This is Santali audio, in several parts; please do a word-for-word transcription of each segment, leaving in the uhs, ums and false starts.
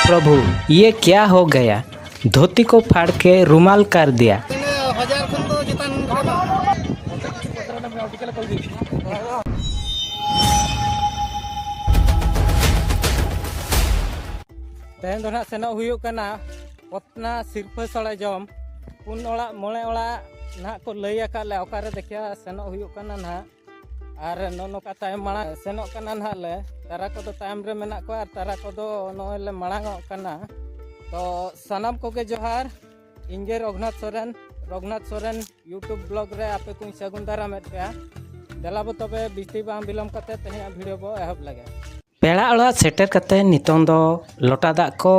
प्रभु, ये क्या हो गया? धोती को फाड़ के रुमाल कर दिया। ᱵᱟᱡᱟᱨ ᱠᱷᱚᱱ ᱫᱚ ᱪᱮᱛᱟᱱ ᱠᱟᱱᱟ᱾ ᱛᱮᱦᱮᱧ ᱫᱚ ᱱᱟᱦᱟᱜ ᱥᱮᱱᱚᱜ ᱦᱩᱭᱩᱜ ᱠᱟᱱᱟ ᱯᱚᱛᱱᱟ ᱥᱤᱨᱯᱟᱹ ᱥᱚᱲᱮ ᱡᱚᱢ᱾ ᱯᱩᱱ ᱚᱲᱟᱜ ᱢᱚᱬᱮ ᱚᱲᱟᱜ ᱱᱟᱦᱟᱜ ᱠᱚ ᱞᱟᱹᱭ ᱟᱠᱟᱫ ᱞᱮ, ᱚᱠᱟᱨᱮ ᱫᱮᱠᱷᱮᱭᱟ ᱥᱮᱱᱚᱜ ᱦᱩᱭᱩᱜ ᱠᱟᱱᱟ ᱱᱟᱦᱟᱜ᱾ ᱟᱨ ᱱᱚᱜᱼᱚ ᱱᱚᱝᱠᱟ ᱛᱟᱭᱚᱢ ᱢᱟᱲᱟᱝ ᱥᱮᱱᱚᱜ ᱠᱟᱱᱟ ᱱᱟᱦᱟᱜ ᱞᱮ᱾ ᱛᱟᱨᱟ ᱠᱚᱫᱚ ᱛᱟᱭᱚᱢ ᱨᱮ ᱢᱮᱱᱟᱜ ᱠᱚᱣᱟ ᱟᱨ ᱛᱟᱨᱟ ᱠᱚᱫᱚ ᱱᱚᱜᱼᱚᱭ ᱞᱮ ᱢᱟᱲᱟᱝ ᱚᱜ ᱠᱟᱱᱟ᱾ ᱛᱚ ᱥᱟᱱᱟᱢ ᱠᱚᱜᱮ ᱡᱚᱦᱟᱨ᱾ ᱤᱧ ᱜᱮ ᱨᱚᱜᱷᱩᱱᱟᱛᱷ ᱥᱚᱨᱮᱱ, ᱨᱚᱜᱷᱩᱱᱟᱛᱷ ᱥᱚᱨᱮᱱ YouTube vlog ᱨᱮ ᱟᱯᱮ ᱠᱚᱧ ᱥᱟᱹᱜᱩᱱ ᱫᱟᱨᱟᱢᱮᱫ ᱯᱮᱭᱟ᱾ ᱫᱮᱞᱟ ᱵᱚ ᱛᱚᱵᱮ ᱵᱤᱥᱛᱤ ᱵᱟᱝ ᱵᱤᱞᱚᱢ ᱠᱟᱛᱮ ᱛᱮᱦᱮᱧᱟᱜ video ᱵᱚ ᱮᱦᱚᱵ ᱞᱮᱜᱮ᱾ ᱯᱮᱲᱟ ᱚᱲᱟᱜ ᱥᱮᱴᱮᱨ ᱠᱟᱛᱮ ᱱᱤᱛᱚᱝ ᱫᱚ ᱞᱚᱴᱟ ᱫᱟᱜ ᱠᱚ,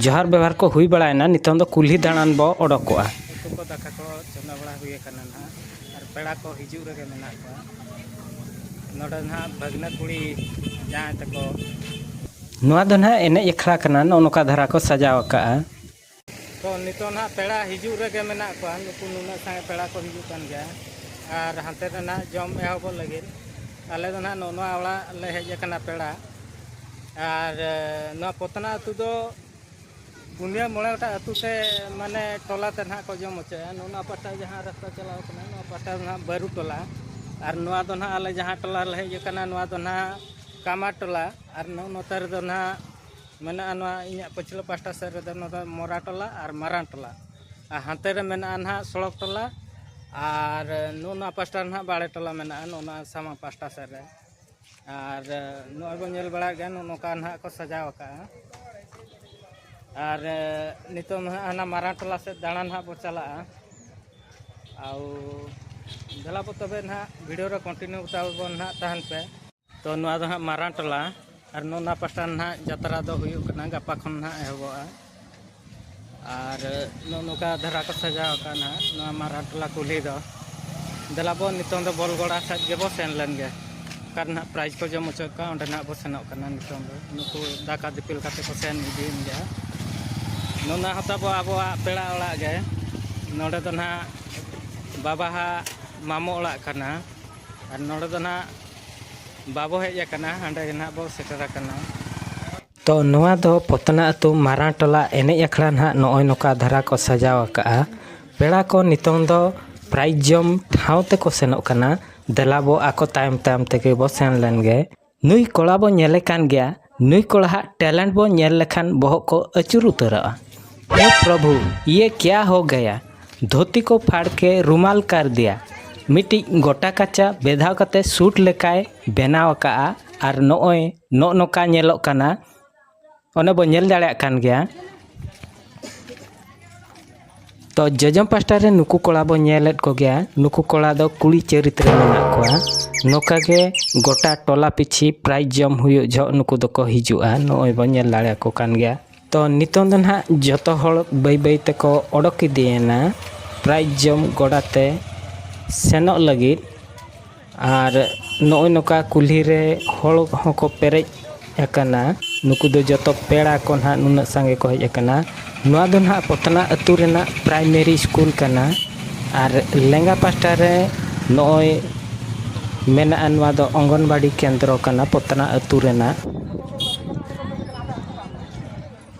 ᱡᱚᱦᱟᱨ ᱵᱮᱵᱚᱦᱟᱨ ᱠᱚ ᱦᱩᱭ ᱵᱟᱲᱟᱭᱮᱱᱟ᱾ ᱱᱤᱛᱚᱝ ᱫᱚ ᱠᱩᱞᱦᱤ ᱫᱟᱬᱟᱱ ᱵᱚ ᱚᱰᱚᱠᱚᱜᱼᱟ᱾ ᱩᱛᱩ ᱠᱚ, ᱫᱟᱠᱟ ᱠᱚ ᱪᱚᱸᱫᱟ ᱵᱟᱲᱟ ᱦᱩᱭ ᱟᱠᱟᱱᱟ ᱱᱟᱦᱟᱜ, ᱟᱨ ᱯᱮᱲᱟ ᱠᱚ ᱦᱤᱡᱩᱜ ᱨᱮᱜᱮ ᱢᱮᱱᱟᱜ ᱠᱚᱣᱟ᱾ ᱱᱚᱰᱮ ᱱᱟᱦᱟᱜ ᱵᱷᱟᱹᱜᱽᱱᱟᱹ ᱠᱩᱲᱤ ᱡᱟᱶᱟᱭ ᱛᱟᱠᱚ᱾ ᱱᱚᱣᱟ ᱫᱚ ᱱᱟᱦᱟᱜ ᱮᱱᱮᱡ ᱟᱠᱷᱲᱟ ᱠᱟᱱᱟ, ᱱᱚᱜᱼᱚ ᱱᱚᱝᱠᱟ ᱫᱷᱟᱨᱟ ᱠᱚ ᱥᱟᱡᱟᱣ ᱟᱠᱟᱜᱼᱟ᱾ ᱛᱚ ᱱᱤᱛᱚᱜ ᱱᱟᱦᱟᱜ ᱯᱮᱲᱟ ᱦᱤᱡᱩᱜ ᱨᱮᱜᱮ ᱢᱮᱱᱟᱜ ᱠᱚᱣᱟ, ᱱᱩᱠᱩ ᱱᱩᱱᱟᱹᱜ ᱥᱟᱸᱜᱮ ᱯᱮᱲᱟ ᱠᱚ ᱦᱤᱡᱩᱜ ᱠᱟᱱ ᱜᱮᱭᱟ᱾ ᱟᱨ ᱦᱟᱱᱛᱮ ᱨᱮ ᱱᱟᱦᱟᱜ ᱡᱚᱢ ᱮᱦᱚᱵᱚᱜ ᱞᱟᱹᱜᱤᱫ᱾ ᱟᱞᱮ ᱫᱚ ᱱᱟᱦᱟᱜ ᱱᱚᱜᱼᱚ ᱱᱚᱣᱟ ᱚᱲᱟᱜ ᱞᱮ ᱦᱮᱡ ᱟᱠᱟᱱᱟ ᱯᱮᱲᱟ᱾ ᱟᱨ ᱮ, ᱱᱚᱣᱟ ᱯᱚᱛᱱᱟ ᱟᱹᱛᱩ ᱫᱚ ᱯᱩᱱᱭᱟᱹ ᱢᱚᱬᱮ ᱜᱚᱴᱟᱝ ᱟᱹᱛᱩ ᱛᱮ, ᱢᱟᱱᱮ ᱴᱚᱞᱟ ᱛᱮ ᱱᱟᱦᱟᱜ ᱠᱚ ᱡᱚᱢ ᱦᱚᱪᱚᱭᱟ᱾ ᱱᱚᱜᱼᱚ ᱱᱚᱣᱟ ᱯᱟᱦᱴᱟ ᱡᱟᱦᱟᱸ ᱨᱟᱥᱛᱟ ᱪᱟᱞᱟᱣ ᱠᱟᱱᱟ, ᱱᱚᱣᱟ ᱯᱟᱦᱴᱟ ᱫᱚ ᱱᱟᱦᱟᱜ ᱵᱟᱹᱨᱩ ᱴᱚᱞᱟ᱾ ᱟᱨ ᱱᱚᱣᱟ ᱫᱚ ᱱᱟᱦᱟᱜ ᱟᱞᱮ ᱡᱟᱦᱟᱸ ᱴᱚᱞᱟ ᱨᱮᱞᱮ ᱦᱮᱡ ᱟᱠᱟᱱᱟ, ᱱᱚᱣᱟ ᱫᱚ ᱱᱟᱦᱟᱜ ᱠᱟᱢᱟᱨ ᱴᱚᱞᱟ᱾ ᱟᱨ ᱱᱚᱜᱼᱚ ᱱᱚᱛᱮ ᱨᱮᱫᱚ ᱱᱟᱦᱟᱜ ᱢᱮᱱᱟᱜᱼᱟ ᱱᱚᱣᱟ ᱤᱧᱟᱹᱜ ᱯᱟᱹᱪᱷᱞᱟᱹ ᱯᱟᱦᱴᱟ ᱥᱮᱫ ᱨᱮᱫᱚ ᱱᱚᱣᱟ ᱫᱚ ᱢᱚᱨᱟ ᱴᱚᱞᱟ ᱟᱨ ᱢᱟᱨᱟᱝ ᱴᱚᱞᱟ᱾ ᱟᱨ ᱦᱟᱱᱛᱮ ᱨᱮ ᱢᱮᱱᱟᱜᱼᱟ ᱱᱟᱦᱟᱜ ᱥᱚᱲᱚᱠ ᱴᱚᱞᱟ᱾ ᱟᱨ ᱱᱚᱜᱼᱚ ᱱᱚᱣᱟ ᱯᱟᱦᱴᱟ ᱨᱮ ᱱᱟᱦᱟᱜ ᱵᱟᱲᱮ ᱴᱚᱞᱟ ᱢᱮᱱᱟᱜᱼᱟ, ᱱᱚᱜᱼᱚ ᱱᱚᱣᱟ ᱥᱟᱢᱟᱝ ᱯᱟᱦᱴᱟ ᱥᱮᱫ ᱨᱮ᱾ ᱟᱨ ᱱᱚᱜᱼᱚᱭ ᱵᱚᱱ ᱧᱮᱞ ᱵᱟᱲᱟᱭᱮᱫ ᱜᱮᱭᱟ, ᱱᱚᱜᱼᱚ ᱱᱚᱝᱠᱟ ᱱᱟᱦᱟᱜ ᱠᱚ ᱥᱟᱡᱟᱣ ᱟᱠᱟᱜᱼᱟ᱾ ᱟᱨ ᱱᱤᱛᱚᱝ ᱱᱟᱦᱟᱜ ᱦᱟᱱᱟ ᱢᱟᱨᱟᱝ ᱴᱚᱞᱟ ᱥᱮᱫ ᱫᱟᱬᱟᱱ ᱱᱟᱦᱟᱜ ᱵᱚ ᱪᱟᱞᱟᱜᱼᱟ᱾ ᱟᱨ ᱫᱮᱞᱟ ᱵᱚ ᱛᱚᱵᱮ ᱱᱟᱦᱟᱜ video ᱨᱮ continue ᱛᱟᱵᱚᱱ ᱱᱟᱦᱟᱜ ᱛᱟᱦᱮᱱ ᱯᱮ᱾ ᱛᱚ ᱱᱚᱣᱟ ᱫᱚ ᱦᱟᱸᱜ ᱢᱟᱨᱟᱝ ᱴᱚᱞᱟ, ᱟᱨ ᱱᱚᱜᱼᱚ ᱱᱚᱣᱟ ᱯᱟᱥᱴᱟ ᱱᱟᱦᱟᱜ ᱡᱟᱛᱨᱟ ᱫᱚ ᱦᱩᱭᱩᱜ ᱠᱟᱱᱟ, ᱜᱟᱯᱟ ᱠᱷᱚᱱ ᱱᱟᱦᱟᱜ ᱮᱦᱚᱵᱚᱜᱼᱟ᱾ ᱟᱨ ᱱᱚᱜᱼᱚ ᱱᱚᱝᱠᱟ ᱫᱷᱟᱨᱟ ᱠᱚ ᱥᱟᱡᱟᱣ ᱟᱠᱟᱫᱼᱟ ᱱᱟᱦᱟᱜ ᱱᱚᱣᱟ ᱢᱟᱨᱟᱝ ᱴᱚᱞᱟ ᱠᱩᱞᱦᱤ ᱫᱚ᱾ ᱫᱮᱞᱟ ᱵᱚᱱ ᱱᱤᱛᱚᱝ ᱫᱚ ᱵᱚᱞᱜᱚᱲᱟ ᱥᱮᱫ ᱜᱮᱵᱚ ᱥᱮᱱ ᱞᱮᱱ ᱜᱮ, ᱚᱠᱟᱨᱮ ᱱᱟᱦᱟᱜ prize ᱠᱚ ᱡᱚᱢ ᱦᱚᱪᱚᱭᱮᱫ ᱠᱚᱣᱟ, ᱚᱸᱰᱮ ᱱᱟᱦᱟᱜ ᱵᱚ ᱥᱮᱱᱚᱜ ᱠᱟᱱᱟ᱾ ᱱᱤᱛᱚᱝ ᱫᱚ ᱱᱩᱠᱩ ᱫᱟᱠᱟ ᱫᱤᱯᱤᱞ ᱠᱟᱛᱮ ᱠᱚ ᱥᱮᱱ ᱤᱫᱤᱭᱮᱱ ᱜᱮᱭᱟ᱾ ᱱᱚᱣᱟ ᱦᱚᱸ ᱛᱟᱵᱚ ᱟᱵᱚᱣᱟᱜ ᱯᱮᱲᱟ ᱚᱲᱟᱜ ᱜᱮ᱾ ᱱᱚᱰᱮ ᱫᱚ ᱱᱟᱦᱟᱜ ᱵᱟᱵᱟᱣᱟᱜ ᱢᱟᱢᱚ ᱚᱲᱟᱜ ᱠᱟᱱᱟ᱾ ᱟᱨ ᱱᱚᱰᱮ ᱫᱚ ᱱᱟᱦᱟᱜ ᱵᱟᱵᱚ ᱦᱮᱡ ᱟᱠᱟᱱᱟ, ᱦᱟᱸᱰᱮ ᱜᱮ ᱱᱟᱦᱟᱜ ᱵᱚ ᱥᱮᱴᱮᱨ ᱟᱠᱟᱱᱟ᱾ ᱛᱚ ᱱᱚᱣᱟ ᱫᱚ ᱯᱚᱛᱱᱟ ᱟᱹᱛᱩ ᱢᱟᱨᱟᱝ ᱴᱚᱞᱟ ᱮᱱᱮᱡ ᱟᱠᱷᱲᱟ ᱱᱟᱦᱟᱜ ᱱᱚᱜᱼᱚᱭ ᱱᱚᱝᱠᱟ ᱫᱷᱟᱨᱟ ᱠᱚ ᱥᱟᱡᱟᱣ ᱟᱠᱟᱜᱼᱟ᱾ ᱯᱮᱲᱟ ᱠᱚ ᱱᱤᱛᱚᱝ ᱫᱚ ᱯᱨᱟᱭᱤᱡᱽ ᱡᱚᱢ ᱴᱷᱟᱶ ᱛᱮᱠᱚ ᱥᱮᱱᱚᱜ ᱠᱟᱱᱟ᱾ ᱫᱮᱞᱟ ᱵᱚ ᱟᱠᱚ ᱛᱟᱭᱚᱢ ᱛᱟᱭᱚᱢ ᱛᱮᱜᱮ ᱵᱚ ᱥᱮᱱ ᱞᱮᱱ ᱜᱮ᱾ ᱱᱩᱭ ᱠᱚᱲᱟ ᱵᱚ ᱧᱮᱞᱮ ᱠᱟᱱ ᱜᱮᱭᱟ, ᱱᱩᱭ ᱠᱚᱲᱟ ᱦᱟᱜ ᱴᱮᱞᱮᱱᱴ ᱵᱚ ᱧᱮᱞ ᱞᱮᱠᱷᱟᱱ ᱵᱚᱦᱚᱜ ᱠᱚ ᱟᱹᱪᱩᱨ ᱩᱛᱟᱹᱨᱚᱜᱼᱟ᱾ ᱦᱮ ᱯᱨᱚᱵᱷᱩ, ᱤᱭᱮ ᱠᱭᱟ ᱦᱳ ᱜᱟᱭᱟ? ᱫᱷᱳᱛᱤ ᱠᱚ ᱯᱷᱟᱲ ᱠᱮ ᱨᱩᱢᱟᱞ ᱠᱟᱨ ᱫᱤᱭᱟ᱾ ᱢᱤᱫᱴᱤᱡ ᱜᱚᱴᱟ ᱠᱟᱪᱟ ᱵᱮᱫᱷᱟᱣ ᱠᱟᱛᱮ ᱥᱩᱴ ᱞᱮᱠᱟᱭ ᱵᱮᱱᱟᱣ ᱟᱠᱟᱜᱼᱟ᱾ ᱟᱨ ᱱᱚᱜᱼᱚᱭ ᱱᱚᱜᱼᱚ ᱱᱚᱝᱠᱟ ᱧᱮᱞᱚᱜ ᱠᱟᱱᱟ᱾ ᱚᱱᱮ ᱵᱚ ᱧᱮᱞ ᱫᱟᱲᱮᱭᱟᱜ ᱠᱟᱱ ᱜᱮᱭᱟ᱾ ᱛᱚ ᱡᱚᱡᱚᱢ ᱯᱟᱥᱴᱟ ᱨᱮ ᱱᱩᱠᱩ ᱠᱚᱲᱟ ᱵᱚ ᱧᱮᱞᱮᱫ ᱠᱚᱜᱮᱭᱟ, ᱱᱩᱠᱩ ᱠᱚᱲᱟ ᱫᱚ ᱠᱩᱲᱤ ᱪᱟᱹᱨᱤᱛ ᱨᱮ ᱢᱮᱱᱟᱜ ᱠᱚᱣᱟ᱾ ᱱᱚᱝᱠᱟ ᱜᱮ ᱜᱚᱴᱟ ᱴᱚᱞᱟ ᱯᱤᱪᱷᱤ ᱯᱨᱟᱭᱤᱡᱽ ᱡᱚᱢ ᱦᱩᱭᱩᱜ ᱡᱚᱦᱚᱜ ᱱᱩᱠᱩ ᱫᱚᱠᱚ ᱦᱤᱡᱩᱜᱼᱟ, ᱱᱚᱜᱼᱚᱭ ᱵᱚ ᱧᱮᱞ ᱫᱟᱲᱮᱭᱟᱠᱚ ᱠᱟᱱ ᱜᱮᱭᱟ᱾ ᱛᱚ ᱱᱤᱛᱚᱝ ᱫᱚ ᱱᱟᱦᱟᱜ ᱡᱚᱛᱚ ᱦᱚᱲ ᱵᱟᱹᱭ ᱵᱟᱹᱭ ᱛᱮᱠᱚ ᱚᱰᱚᱠ ᱤᱫᱤᱭᱮᱱᱟ ᱯᱨᱟᱭᱤᱡᱽ ᱡᱚᱢ ᱜᱚᱰᱟ ᱛᱮ ᱥᱮᱱᱚᱜ ᱞᱟᱹᱜᱤᱫ᱾ ᱟᱨ ᱱᱚᱜᱼᱚᱭ ᱱᱚᱝᱠᱟ ᱠᱩᱞᱦᱤ ᱨᱮ ᱦᱚᱲ ᱦᱚᱸᱠᱚ ᱯᱮᱨᱮᱡ ᱟᱠᱟᱱᱟ᱾ ᱱᱩᱠᱩ ᱫᱚ ᱡᱚᱛᱚ ᱯᱮᱲᱟ ᱠᱚ ᱱᱟᱦᱟᱜ ᱱᱩᱱᱟᱹᱜ ᱥᱟᱸᱜᱮ ᱠᱚ ᱦᱮᱡ ᱟᱠᱟᱱᱟ᱾ ᱱᱚᱣᱟ ᱫᱚ ᱱᱟᱦᱟᱜ ᱯᱚᱛᱱᱟ ᱟᱹᱛᱩ ᱨᱮᱱᱟᱜ ᱯᱨᱟᱭᱢᱟᱨᱤ ᱥᱠᱩᱞ ᱠᱟᱱᱟ᱾ ᱟᱨ ᱞᱮᱸᱜᱟ ᱯᱟᱦᱴᱟ ᱨᱮ ᱱᱚᱜᱼᱚᱭ ᱢᱮᱱᱟᱜᱼᱟ, ᱱᱚᱣᱟ ᱫᱚ ᱚᱝᱜᱚᱱᱵᱟᱲᱤ ᱠᱮᱱᱫᱨᱚ ᱠᱟᱱᱟ ᱯᱚᱛᱱᱟ ᱟᱹᱛᱩ ᱨᱮᱱᱟᱜ᱾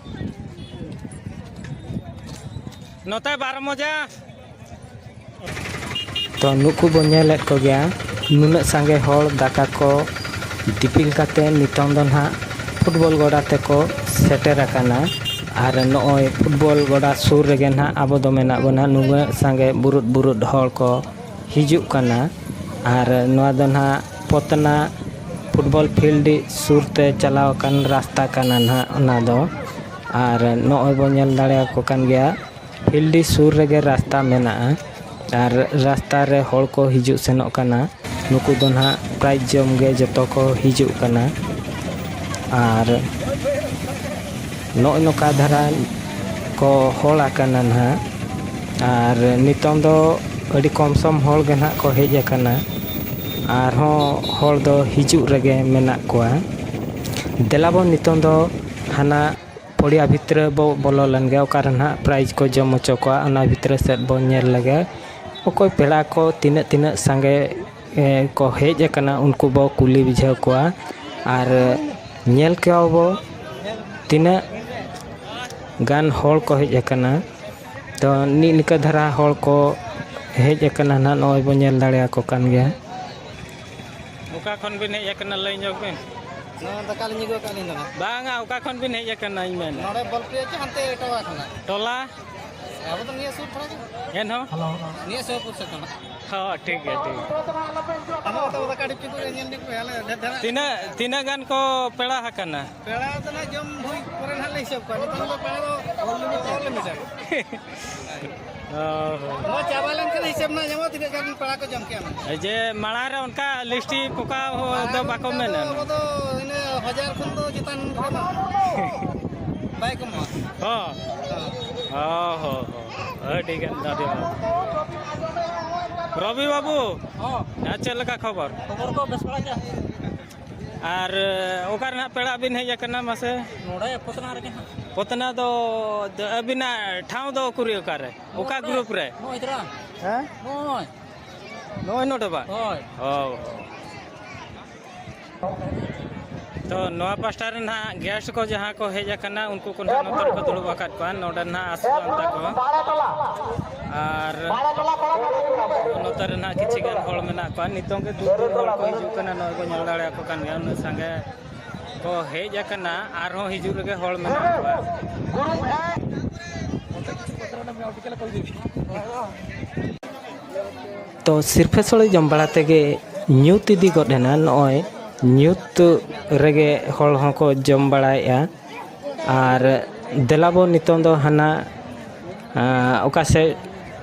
ᱱᱚᱛᱮ ᱵᱟᱨᱚ ᱢᱚᱡᱟ᱾ ᱛᱚ ᱱᱩᱠᱩ ᱵᱚ ᱧᱮᱞᱮᱫ ᱠᱚᱜᱮᱭᱟ, ᱱᱩᱱᱟᱹᱜ ᱥᱟᱸᱜᱮ ᱦᱚᱲ ᱫᱟᱠᱟ ᱠᱚ ᱫᱤᱯᱤᱞ ᱠᱟᱛᱮ ᱱᱤᱛᱚᱝ ᱫᱚ ᱱᱟᱦᱟᱜ ᱯᱷᱩᱴᱵᱚᱞ ᱜᱚᱰᱟ ᱛᱮᱠᱚ ᱥᱮᱴᱮᱨ ᱟᱠᱟᱱᱟ᱾ ᱟᱨ ᱱᱚᱜᱼᱚᱭ ᱯᱷᱩᱴᱵᱚᱞ ᱜᱚᱰᱟ ᱥᱩᱨ ᱨᱮᱜᱮ ᱱᱟᱦᱟᱜ ᱟᱵᱚ ᱫᱚ ᱢᱮᱱᱟᱜ ᱵᱚᱱᱟ᱾ ᱱᱩᱱᱟᱹᱜ ᱥᱟᱸᱜᱮ ᱵᱩᱨᱩᱫ ᱵᱩᱨᱩᱫ ᱦᱚᱲ ᱠᱚ ᱦᱤᱡᱩᱜ ᱠᱟᱱᱟ᱾ ᱟᱨ ᱱᱚᱣᱟ ᱫᱚ ᱱᱟᱦᱟᱜ ᱯᱚᱛᱱᱟ ᱯᱷᱩᱴᱵᱚᱞ ᱯᱷᱤᱞᱰ ᱥᱩᱨ ᱛᱮ ᱪᱟᱞᱟᱣ ᱟᱠᱟᱱ ᱨᱟᱥᱛᱟ ᱠᱟᱱᱟ ᱱᱟᱦᱟᱜ ᱚᱱᱟ ᱫᱚ᱾ ᱟᱨ ᱱᱚᱜᱼᱚᱭ ᱵᱚᱱ ᱧᱮᱞ ᱫᱟᱲᱮᱭᱟᱠᱚ ᱠᱟᱱ ᱜᱮᱭᱟ, ᱯᱷᱤᱞᱰ ᱥᱩᱨ ᱨᱮᱜᱮ ᱨᱟᱥᱛᱟ ᱢᱮᱱᱟᱜᱼᱟ᱾ ᱟᱨ ᱨᱟᱥᱛᱟ ᱨᱮ ᱦᱚᱲ ᱠᱚ ᱦᱤᱡᱩᱜ ᱥᱮᱱᱚᱜ ᱠᱟᱱᱟ᱾ ᱱᱩᱠᱩ ᱫᱚ ᱱᱟᱦᱟᱜ ᱯᱨᱟᱭᱤᱡᱽ ᱡᱚᱢ ᱜᱮ ᱡᱚᱛᱚ ᱠᱚ ᱦᱤᱡᱩᱜ ᱠᱟᱱᱟ᱾ ᱟᱨ ᱱᱚᱜᱼᱚᱭ ᱱᱚᱝᱠᱟ ᱫᱷᱟᱨᱟ ᱠᱚ ᱦᱚᱲ ᱟᱠᱟᱱᱟ ᱱᱟᱦᱟᱜ᱾ ᱟᱨ ᱱᱤᱛᱚᱝ ᱫᱚ ᱟᱹᱰᱤ ᱠᱚᱢ ᱥᱚᱢ ᱦᱚᱲ ᱜᱮ ᱱᱟᱦᱟᱜ ᱠᱚ ᱦᱮᱡ ᱟᱠᱟᱱᱟ᱾ ᱟᱨᱦᱚᱸ ᱦᱚᱲ ᱫᱚ ᱦᱤᱡᱩᱜ ᱨᱮᱜᱮ ᱢᱮᱱᱟᱜ ᱠᱚᱣᱟ᱾ ᱫᱮᱞᱟ ᱵᱚᱱ ᱱᱤᱛᱚᱝ ᱫᱚ ᱦᱟᱱᱟ ᱯᱚᱲᱤᱭᱟ ᱵᱷᱤᱛᱨᱤ ᱵᱚ ᱵᱚᱞᱚ ᱞᱮᱱ ᱜᱮ, ᱚᱠᱟ ᱨᱮ ᱱᱟᱦᱟᱜ ᱯᱨᱟᱭᱤᱡᱽ ᱠᱚ ᱡᱚᱢ ᱦᱚᱪᱚ ᱠᱚᱣᱟ, ᱚᱱᱟ ᱵᱷᱤᱛᱨᱤ ᱥᱮᱫ ᱵᱚᱱ ᱧᱮᱞ ᱞᱮᱜᱮ᱾ ᱚᱠᱚᱭ ᱯᱮᱲᱟ ᱠᱚ ᱛᱤᱱᱟᱹᱜ ᱛᱤᱱᱟᱹᱜ ᱥᱟᱸᱜᱮ, ᱮ, ᱠᱚ ᱦᱮᱡ ᱟᱠᱟᱱᱟ, ᱩᱱᱠᱩ ᱵᱚ ᱠᱩᱞᱤ ᱵᱩᱡᱷᱟᱹᱣ ᱠᱚᱣᱟ᱾ ᱟᱨ ᱧᱮᱞ ᱠᱚᱣᱟ ᱵᱚ ᱛᱤᱱᱟᱹᱜ ᱜᱟᱱ ᱦᱚᱲ ᱠᱚ ᱦᱮᱡ ᱟᱠᱟᱱᱟ᱾ ᱛᱚ ᱱᱤᱜ ᱱᱤᱠᱟᱹ ᱫᱷᱟᱨᱟ ᱦᱚᱲ ᱠᱚ ᱦᱮᱡ ᱟᱠᱟᱱᱟ ᱱᱟᱦᱟᱜ, ᱱᱚᱜᱼᱚᱭ ᱵᱚᱱ ᱧᱮᱞ ᱫᱟᱲᱮᱭᱟᱠᱚ ᱠᱟᱱ ᱜᱮᱭᱟ᱾ ᱚᱠᱟ ᱠᱷᱚᱱ ᱵᱤᱱ ᱦᱮᱡ ᱟᱠᱟᱱᱟ, ᱞᱟᱹᱭ ᱧᱚᱜ ᱵᱤᱱ? ᱱᱚᱣᱟ ᱫᱟᱠᱟ ᱞᱤᱧ ᱟᱹᱜᱩ ᱟᱠᱟᱫ ᱞᱤᱧ ᱫᱚ ᱱᱟᱦᱟᱜ᱾ ᱵᱟᱝᱟ, ᱚᱠᱟ ᱠᱷᱚᱱ ᱵᱤᱱ ᱦᱮᱡ ᱟᱠᱟᱱᱟ, ᱤᱧ ᱢᱮᱱᱟ? ᱱᱚᱰᱮ ᱵᱚᱞᱯᱤᱭᱟ ᱪᱮ ᱦᱟᱱᱛᱮ ᱴᱚᱞᱟ ᱠᱷᱚᱱᱟᱜ᱾ ᱴᱚᱞᱟ? ᱟᱵᱚ ᱫᱚ ᱱᱤᱭᱟᱹ ᱥᱩᱨ ᱫᱷᱟᱨᱟ ᱜᱮ᱾ ᱮᱱᱦᱚᱸ? ᱱᱤᱭᱟᱹ ᱥᱩᱨ ᱥᱮᱫ ᱠᱷᱚᱱᱟᱜ᱾ ᱦᱚᱸ, ᱴᱷᱤᱠ ᱜᱮᱭᱟ, ᱴᱷᱤᱠ ᱜᱮᱭᱟ᱾ ᱟᱵᱚ ᱫᱚ ᱫᱟᱠᱟ ᱟᱹᱰᱤ ᱪᱩᱠᱩ ᱧᱮᱞ ᱧᱚᱜ ᱯᱮ, ᱟᱞᱮ ᱰᱷᱮᱨ ᱫᱷᱟᱨᱟ᱾ ᱛᱤᱱᱟᱹᱜ, ᱛᱤᱱᱟᱹᱜ ᱜᱟᱱ ᱠᱚ ᱯᱮᱲᱟ ᱟᱠᱟᱱᱟ? ᱯᱮᱲᱟ ᱫᱚ ᱱᱟᱜ ᱡᱚᱢ ᱦᱩᱭ ᱯᱚᱨᱮ ᱱᱟᱜ ᱞᱮ ᱦᱤᱥᱟᱹᱵ ᱠᱚᱣᱟ᱾ ᱱᱤᱛᱚᱝ ᱫᱚ ᱯᱮᱲᱟ ᱫᱚ ᱚᱞ ᱞᱤᱢᱤᱴ᱾ ᱚ ᱦᱚᱸ᱾ ᱱᱚᱣᱟ ᱪᱟᱵᱟ ᱞᱮᱱᱠᱷᱟᱱ ᱦᱤᱥᱟᱹᱵ ᱱᱟᱜ ᱧᱟᱢᱚᱜᱼᱟ, ᱛᱤᱱᱟᱹᱜ ᱜᱟᱱ ᱯᱮᱲᱟ ᱠᱚ ᱡᱚᱢ ᱠᱮᱜᱼᱟ ᱢᱮᱱᱛᱮ᱾ ᱡᱮ ᱢᱟᱲᱟᱝ ᱨᱮ ᱚᱱᱠᱟ ᱞᱤᱥᱴᱤ ᱯᱚᱠᱟ ᱫᱚ ᱵᱟᱠᱚ ᱢᱮᱱᱟ᱾ ᱟᱵᱚ ᱫᱚ ᱤᱱᱟᱹ ᱦᱟᱡᱟᱨ ᱠᱷᱚᱱ ᱫᱚ ᱪᱮᱛᱟᱱ ᱨᱮ ᱵᱟᱭ ᱠᱚᱢᱚᱜᱼᱟ᱾ ᱦᱚᱸ᱾ ᱦᱚᱸ᱾ ᱚ ᱦᱚᱸ ᱦᱚᱸ᱾ ᱟᱹᱰᱤ ᱜᱟᱱ ᱫᱟᱨᱮ᱾ ᱨᱚᱵᱤ ᱵᱟᱹᱵᱩ, ᱦᱚᱸ᱾ ᱟᱨ ᱪᱮᱫ ᱞᱮᱠᱟ ᱠᱷᱚᱵᱚᱨ? ᱠᱷᱚᱵᱚᱨ ᱠᱚ ᱵᱮᱥ ᱵᱟᱲᱟ ᱜᱮᱭᱟ᱾ ᱟᱨ ᱚᱠᱟ ᱨᱮ ᱱᱟᱦᱟᱜ ᱯᱮᱲᱟ ᱵᱤᱱ ᱦᱮᱡ ᱟᱠᱟᱱᱟ ᱢᱟᱥᱮ? ᱱᱚᱰᱮ ᱯᱚᱛᱱᱟ ᱨᱮᱜᱮ ᱦᱟᱸᱜ᱾ ᱯᱚᱛᱱᱟ ᱫᱚ ᱟᱹᱵᱤᱱᱟᱜ ᱴᱷᱟᱶ ᱫᱚ ᱩᱠᱩᱨ ᱚᱠᱟᱨᱮ? ᱚᱠᱟ ᱱᱚᱰᱮ᱾ ᱜᱨᱩᱯ ᱨᱮ? ᱱᱚᱜᱼᱚᱭ ᱛᱚᱨᱟ᱾ ᱦᱮᱸ? ᱱᱚᱜᱼᱚᱭ᱾ ᱱᱚᱜᱼᱚᱭ ᱱᱚᱰᱮ ᱵᱟ? ᱦᱳᱭ᱾ ᱚ᱾ ᱛᱚ ᱱᱚᱣᱟ ᱯᱟᱥᱴᱟ ᱨᱮ ᱱᱟᱦᱟᱜ ᱜᱮᱥᱴ ᱠᱚ ᱡᱟᱦᱟᱸ ᱠᱚ ᱦᱮᱡ ᱟᱠᱟᱱᱟ, ᱩᱱᱠᱩ ᱠᱚ ᱱᱟᱦᱟᱜ ᱱᱚᱛᱮ ᱨᱮᱠᱚ ᱫᱩᱲᱩᱵ ᱟᱠᱟᱫ ᱠᱚᱣᱟ᱾ ᱱᱚᱰᱮ ᱱᱟᱦᱟᱜ ᱟᱥᱨᱟᱢ ᱛᱟᱠᱚ᱾ ᱟᱨ ᱱᱚᱛᱮ ᱨᱮ ᱱᱟᱦᱟᱜ ᱠᱤᱪᱷᱤ ᱜᱟᱱ ᱦᱚᱲ ᱢᱮᱱᱟᱜ ᱠᱚᱣᱟ᱾ ᱱᱤᱛᱚᱝ ᱜᱮ ᱫᱩ ᱫᱤᱱ ᱦᱚᱲ ᱠᱚ ᱦᱤᱡᱩᱜ ᱠᱟᱱᱟ, ᱱᱚᱜᱼᱚᱭ ᱵᱚᱱ ᱧᱮᱞ ᱫᱟᱲᱮᱭᱟᱠᱚ ᱠᱟᱱ ᱜᱮᱭᱟ᱾ ᱩᱱᱟᱹᱜ ᱥᱟᱸᱜᱮ ᱠᱚ ᱦᱮᱡ ᱟᱠᱟᱱᱟ, ᱟᱨᱦᱚᱸ ᱦᱤᱡᱩᱜ ᱨᱮᱜᱮ ᱦᱚᱲ ᱢᱮᱱᱟᱜ ᱠᱚᱣᱟ᱾ ᱛᱚ ᱥᱤᱨᱯᱷᱟᱹ ᱥᱳᱲᱮ ᱡᱚᱢ ᱵᱟᱲᱟ ᱛᱮᱜᱮ ᱧᱩᱛ ᱤᱫᱤ ᱜᱚᱫ ᱮᱱᱟ᱾ ᱱᱚᱜᱼᱚᱭ ᱧᱩᱛ ᱨᱮᱜᱮ ᱦᱚᱲ ᱦᱚᱸᱠᱚ ᱡᱚᱢ ᱵᱟᱲᱟᱭᱮᱫᱼᱟ᱾ ᱟᱨ ᱫᱮᱞᱟ ᱵᱚ ᱱᱤᱛᱚᱝ ᱫᱚ ᱦᱟᱱᱟ, ᱟᱸ, ᱚᱠᱟ ᱥᱮᱫ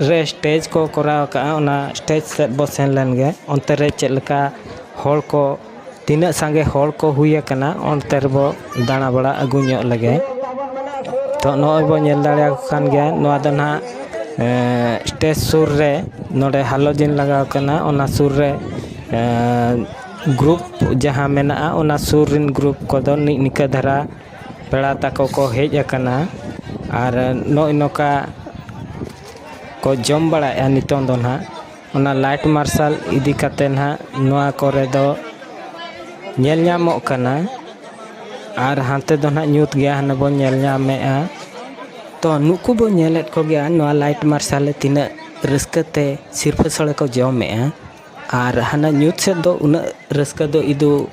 ᱨᱮ ᱥᱴᱮᱡᱽ ᱠᱚ ᱠᱚᱨᱟᱣ ᱟᱠᱟᱫᱼᱟ, ᱚᱱᱟ ᱥᱴᱮᱡᱽ ᱥᱮᱫ ᱵᱚ ᱥᱮᱱ ᱞᱮᱱ ᱜᱮ᱾ ᱚᱱᱛᱮ ᱨᱮ ᱪᱮᱫ ᱞᱮᱠᱟ ᱦᱚᱲ ᱠᱚ, ᱛᱤᱱᱟᱹᱜ ᱥᱟᱸᱜᱮ ᱦᱚᱲ ᱠᱚ ᱦᱩᱭ ᱟᱠᱟᱱᱟ, ᱚᱱᱛᱮ ᱨᱮᱵᱚ ᱫᱟᱬᱟ ᱵᱟᱲᱟ ᱟᱹᱜᱩ ᱧᱚᱜ ᱞᱮᱜᱮ᱾ ᱛᱚ ᱱᱚᱜᱼᱚᱭ ᱵᱚ ᱧᱮᱞ ᱫᱟᱲᱮᱭᱟᱠᱚ ᱠᱟᱱ ᱜᱮᱭᱟ, ᱱᱚᱣᱟ ᱫᱚ ᱱᱟᱦᱟᱜ, ᱮᱸ, ᱥᱴᱮᱡᱽ ᱥᱩᱨ ᱨᱮ ᱱᱚᱰᱮ ᱦᱟᱞᱳᱡᱤᱱ ᱞᱟᱜᱟᱣ ᱠᱟᱱᱟ, ᱚᱱᱟ ᱥᱩᱨ ᱨᱮ, ᱮᱸ, ᱜᱨᱩᱯ ᱡᱟᱦᱟᱸ ᱢᱮᱱᱟᱜᱼᱟ, ᱚᱱᱟ ᱥᱩᱨ ᱨᱮᱱ ᱜᱨᱩᱯ ᱠᱚᱫᱚ ᱱᱤᱜ ᱱᱤᱠᱟᱹ ᱫᱷᱟᱨᱟ ᱯᱮᱲᱟ ᱛᱟᱠᱚ ᱠᱚ ᱦᱮᱡ ᱟᱠᱟᱱᱟ᱾ ᱟᱨ ᱱᱚᱜᱼᱚᱭ ᱱᱚᱝᱠᱟ ᱠᱚ ᱡᱚᱢ ᱵᱟᱲᱟᱭᱮᱫᱼᱟ ᱱᱤᱛᱚᱝ ᱫᱚ ᱱᱟᱦᱟᱜ᱾ ᱚᱱᱟ ᱞᱟᱭᱤᱴ ᱢᱟᱨᱥᱟᱞ ᱤᱫᱤ ᱠᱟᱛᱮ ᱱᱟᱦᱟᱜ ᱱᱚᱣᱟ ᱠᱚᱨᱮ ᱫᱚ ᱧᱮᱞ ᱧᱟᱢᱚᱜ ᱠᱟᱱᱟ᱾ ᱟᱨ ᱦᱟᱱᱛᱮ ᱫᱚ ᱱᱟᱦᱟᱜ ᱧᱩᱛ ᱜᱮᱭᱟ, ᱦᱟᱱᱮ ᱵᱚᱱ ᱧᱮᱞ ᱧᱟᱢᱮᱫᱼᱟ᱾ ᱛᱚ ᱱᱩᱠᱩ ᱵᱚ ᱧᱮᱞᱮᱫ ᱠᱚᱜᱮᱭᱟ ᱱᱚᱣᱟ ᱞᱟᱭᱤᱴ ᱢᱟᱨᱥᱟᱞ ᱨᱮ ᱛᱤᱱᱟᱹᱜ ᱨᱟᱹᱥᱠᱟᱹ ᱛᱮ ᱥᱤᱨᱯᱷᱟᱹ ᱥᱳᱲᱮ ᱠᱚ ᱡᱚᱢᱮᱫᱼᱟ᱾ ᱟᱨ ᱦᱟᱱᱟ ᱧᱩᱛ ᱥᱮᱫ ᱫᱚ ᱩᱱᱟᱹᱜ ᱨᱟᱹᱥᱠᱟᱹ ᱫᱚ ᱤᱫᱩ,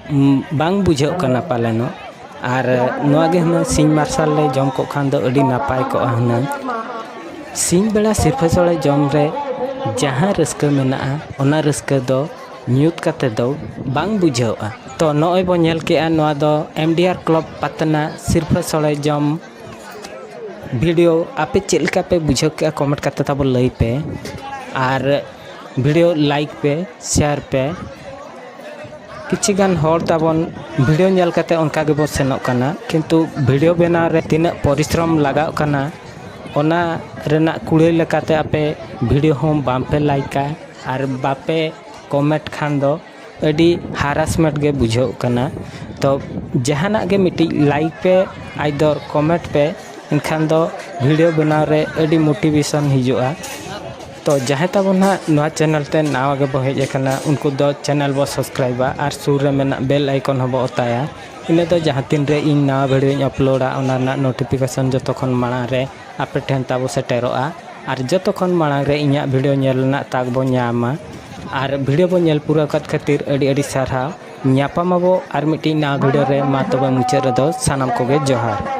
ᱩᱢ, ᱵᱟᱝ ᱵᱩᱡᱷᱟᱹᱜ ᱠᱟᱱᱟ ᱯᱟᱞᱮᱱᱚᱜ᱾ ᱟᱨ ᱱᱚᱣᱟ ᱜᱮ ᱦᱩᱱᱟᱹᱝ ᱥᱤᱧ ᱢᱟᱨᱥᱟᱞ ᱞᱮ ᱡᱚᱢ ᱠᱚᱜ ᱠᱷᱟᱱ ᱫᱚ ᱟᱹᱰᱤ ᱱᱟᱯᱟᱭ ᱠᱚᱜᱼᱟ ᱦᱩᱱᱟᱹᱝ᱾ ᱥᱤᱧ ᱵᱮᱲᱟ ᱥᱤᱨᱯᱷᱟᱹ ᱥᱳᱲᱮ ᱡᱚᱢ ᱨᱮ ᱡᱟᱦᱟᱸ ᱨᱟᱹᱥᱠᱟᱹ ᱢᱮᱱᱟᱜᱼᱟ, ᱚᱱᱟ ᱨᱟᱹᱥᱠᱟᱹ ᱫᱚ ᱧᱩᱛ ᱠᱟᱛᱮ ᱫᱚ ᱵᱟᱝ ᱵᱩᱡᱷᱟᱹᱜᱼᱟ᱾ ᱛᱚ ᱱᱚᱜᱼᱚᱭ ᱵᱚ ᱧᱮᱞ ᱠᱮᱜᱼᱟ, ᱱᱚᱣᱟ ᱫᱚ ᱮᱢ ᱰᱤ ᱟᱨ ᱠᱞᱟᱵᱽ ᱯᱟᱛᱱᱟ ᱥᱤᱨᱯᱷᱟᱹ ᱥᱳᱲᱮ ᱡᱚᱢ ᱵᱷᱤᱰᱤᱭᱳ᱾ ᱟᱯᱮ ᱪᱮᱫ ᱞᱮᱠᱟ ᱯᱮ ᱵᱩᱡᱷᱟᱹᱣ ᱠᱮᱜᱼᱟ, ᱠᱚᱢᱮᱱᱴ ᱠᱟᱛᱮ ᱛᱟᱵᱚ ᱞᱟᱹᱭ ᱯᱮ᱾ ᱟᱨ ᱵᱷᱤᱰᱤᱭᱳ ᱞᱟᱭᱤᱠ ᱯᱮ, ᱥᱮᱭᱟᱨ ᱯᱮ᱾ ᱠᱤᱪᱷᱤ ᱜᱟᱱ ᱦᱚᱲ ᱛᱟᱵᱚᱱ ᱵᱷᱤᱰᱤᱭᱳ ᱧᱮᱞ ᱠᱟᱛᱮ ᱚᱱᱠᱟ ᱜᱮᱵᱚ ᱥᱮᱱᱚᱜ ᱠᱟᱱᱟ, ᱠᱤᱱᱛᱩ ᱵᱷᱤᱰᱤᱭᱳ ᱵᱮᱱᱟᱣ ᱨᱮ ᱛᱤᱱᱟᱹᱜ ᱯᱚᱨᱤᱥᱨᱚᱢ ᱞᱟᱜᱟᱜ ᱠᱟᱱᱟ, ᱚᱱᱟ ᱨᱮᱱᱟᱜ ᱠᱩᱲᱟᱹᱭ ᱞᱮᱠᱟᱛᱮ ᱟᱯᱮ ᱵᱷᱤᱰᱤᱭᱳ ᱦᱚᱸ ᱵᱟᱝ ᱯᱮ ᱞᱟᱭᱤᱠᱟ ᱟᱨ ᱵᱟᱯᱮ ᱠᱚᱢᱮᱱᱴ ᱠᱷᱟᱱ ᱫᱚ ᱟᱹᱰᱤ ᱦᱟᱨᱟᱥᱢᱮᱱᱴ ᱜᱮ ᱵᱩᱡᱷᱟᱹᱜ ᱠᱟᱱᱟ᱾ ᱛᱚ ᱡᱟᱦᱟᱱᱟᱜ ᱜᱮ ᱢᱤᱫᱴᱤᱡ ᱞᱟᱭᱤᱠ ᱯᱮ, ᱟᱭᱫᱚᱨ ᱠᱚᱢᱮᱱᱴ ᱯᱮ, ᱮᱱᱠᱷᱟᱱ ᱫᱚ ᱵᱷᱤᱰᱤᱭᱳ ᱵᱮᱱᱟᱣ ᱨᱮ ᱟᱹᱰᱤ ᱢᱳᱴᱤᱵᱷᱮᱥᱚᱱ ᱦᱤᱡᱩᱜᱼᱟ᱾ ᱛᱚ ᱡᱟᱦᱟᱸᱭ ᱛᱟᱵᱚᱱ ᱱᱟᱦᱟᱜ ᱱᱚᱣᱟ ᱪᱮᱱᱮᱞ ᱛᱮ ᱱᱟᱣᱟ ᱜᱮᱵᱚ ᱦᱮᱡ ᱟᱠᱟᱱᱟ, ᱩᱱᱠᱩ ᱫᱚ ᱪᱮᱱᱮᱞ ᱵᱚ ᱥᱟᱵᱥᱠᱨᱟᱭᱤᱵᱟ ᱟᱨ ᱥᱩᱨ ᱨᱮ ᱢᱮᱱᱟᱜ ᱵᱮᱞ ᱟᱭᱠᱚᱱ ᱦᱚᱸᱵᱚ ᱚᱛᱟᱭᱟ᱾ ᱤᱱᱟᱹ ᱫᱚ ᱡᱟᱦᱟᱸ ᱛᱤᱱ ᱨᱮ ᱤᱧ ᱱᱟᱣᱟ ᱵᱷᱤᱰᱤᱭᱳᱧ ᱟᱯᱞᱳᱰᱟ, ᱚᱱᱟ ᱨᱮᱱᱟᱜ ᱱᱳᱴᱤᱯᱷᱤᱠᱮᱥᱚᱱ ᱡᱚᱛᱚ ᱠᱷᱚᱱ ᱢᱟᱲᱟᱝ ᱨᱮ ᱟᱯᱮ ᱴᱷᱮᱱ ᱛᱟᱵᱚ ᱥᱮᱴᱮᱨᱚᱜᱼᱟ᱾ ᱟᱨ ᱡᱚᱛᱚ ᱠᱷᱚᱱ ᱢᱟᱲᱟᱝ ᱨᱮ ᱤᱧᱟᱹᱜ ᱵᱷᱤᱰᱤᱭᱳ ᱧᱮᱞ ᱨᱮᱱᱟᱜ ᱛᱟᱠ ᱵᱚ ᱧᱟᱢᱟ᱾ ᱟᱨ ᱵᱷᱤᱰᱤᱭᱳ ᱵᱚ ᱧᱮᱞ ᱯᱩᱨᱟᱹᱣ ᱠᱟᱫ ᱠᱷᱟᱹᱛᱤᱨ ᱟᱹᱰᱤ ᱟᱹᱰᱤ ᱥᱟᱨᱦᱟᱣ᱾ ᱧᱟᱯᱟᱢ ᱟᱵᱚ ᱟᱨ ᱢᱤᱫᱴᱤᱡ ᱱᱟᱣᱟ ᱵᱷᱤᱰᱤᱭᱳ ᱨᱮ᱾ ᱢᱟ ᱛᱚᱵᱮ ᱢᱩᱪᱟᱹᱫ ᱨᱮᱫᱚ ᱥᱟᱱᱟᱢ ᱠᱚᱜᱮ ᱡᱚᱦᱟᱨ᱾